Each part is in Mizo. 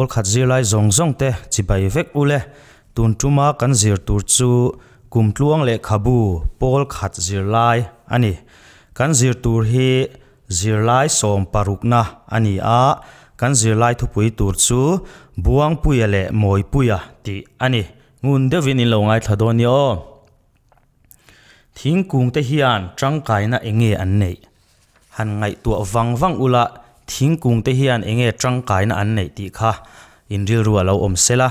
Pawl khat zirlai zawng zawng te chibai vek ule. Tun tuma kan zir tur chu kumtluang lehkhabu pawl khat zirlai a ni. Kan zir tur hi zirlai sawm parukna a ni a, kan zirlai thupui tur chu Buangpuia leh Mawipuia tih a ni. Ngun deuhin in lo ngaithla dawn nia aw. Thingkung te hian tangkaina enge an neih? Han ngaihtuah vang vang ula, thingkung te hian enge tangkaina an neih tih kha in rilru a lo awm sela.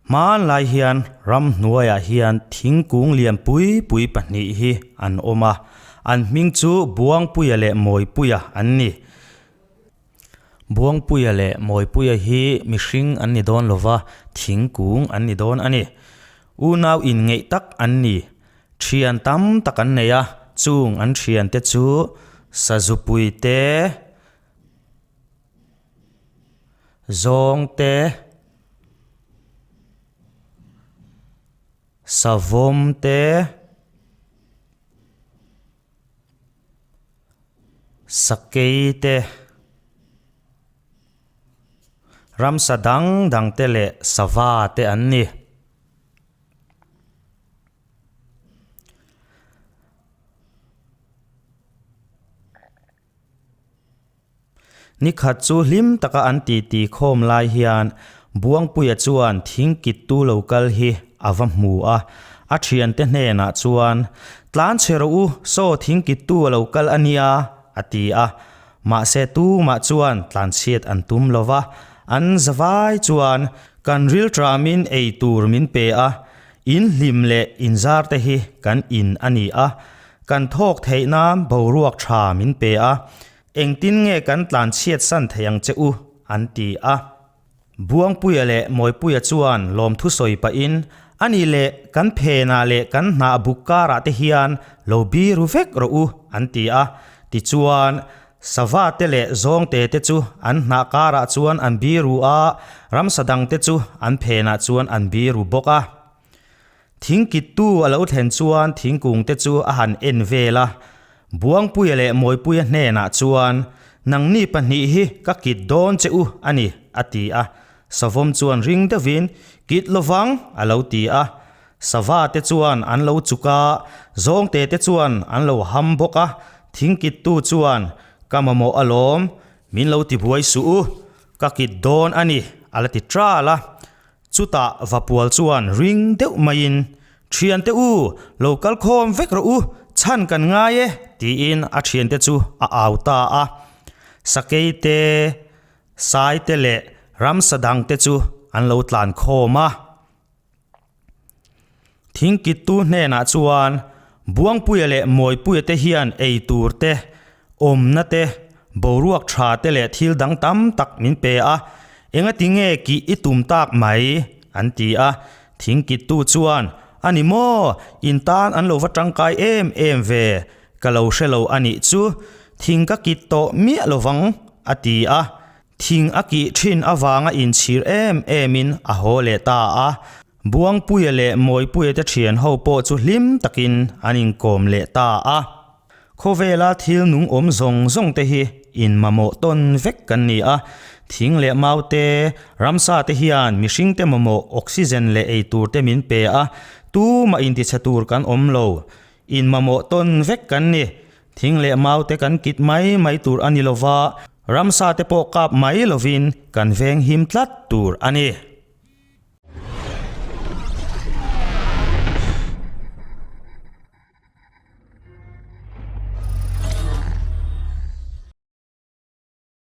Hmanlai hian ramhnuaiah hian thingkung lian pui pui pahnih hi an awm a, an hming chu Buangpuia leh Mawipuia an ni. Buangpuia leh Mawipuia hi mihring an ni dawn lova, thingkung an ni dawn a ni. Unau inngeih tak an ni. Thian tam tak an nei a, chung an thiante chu Sazupui te, Zawng te, Savawm te, Sakei te, ramsa dang dang te leh sava te an ni. Nikhat chu hlim taka an titi khawm lai hian Buangpuia chuan thingkittu lo kal hi a va hmu a, a thiante hnenah chuan, Tlan chhe rawh u, saw thingkittu a lo kal a nia, a ti a. Mahse tumah chuan tlanchhiat an tum lo va, an zavai chuan, Kan rilṭamin ei tur min pe a, in hlim leh inzar te hi kan in a ni a, Kan thawk theih nan boruak tha min pe a, engtin nge kan tlan chhiat san thei ang che u? an ti a. Buangpuia leh Mawipuia chuan lawmthu sawi pahin, A nih leh kan phenah leh kan hnah buk karah te hian lo biru vek rawh u, an ti a. Tichuan, sava te leh zawngte te chu an hnah karah chuan an biru a, ramsa dangte chu an phenah chuan an biru bawk a. Thingkittu a lo thlen chuan thingkung te chu a han en vel a, Buangpuia leh Mawipuia hnenah chuan, Nangni pahnih hi ka kit dawn che u a ni, a ti a. Savawm chuan ring deuhin, Kit lovang, a lo ti a. Sava te chuan an lo chuk a, zawngte te chuan an lo ham bawk a. Thingkittu chuan, Ka mamawh alawm, min lo tibuai suh u, ka kit dawn a ni, a la ti ṭal a. Chutah Vapual chuan ring deuh maiin, Thiante u, lo kal khawm vek rawh u, chhan kan ngai e, tiin a thiante chu a au ta a. Sakei te, Sai te leh ramsa dang te chu an lo tlan khawm a. Thingkittu hnenah chuan Buangpuia leh Mawipuia te hian ei tur te, awmna te, boruak tha te leh thil dang tam tak min pe a, engati nge kih i tum tak mai? an ti a. Thingkittu chuan, A ni maw, in tan an lo va tangkai em em ve, ka lo hre lo a nih chu, thing ka kit tawh miah lo vang, a ti a. Thing a kih thin avanga inchhir em emin a haw leh ta a. Buangpuia leh Mawipuia te thian ho pawh chu hlim takin an inkawm leh ta a. Khawvela thil nung awm zawng zawng te hi in mamawh tawn vek kan ni a. Thing leh mau te, ramsa te hian mihring te mamawh oxygen leh eitur te min pe a, tumah intichhe tur kan awm lo. In mamawh tawn vek kan ni. Thing leh mau te kan kit mai mai tur a ni lova, ramsa te pawh kap mai lovin kan veng him tlat tur a ni.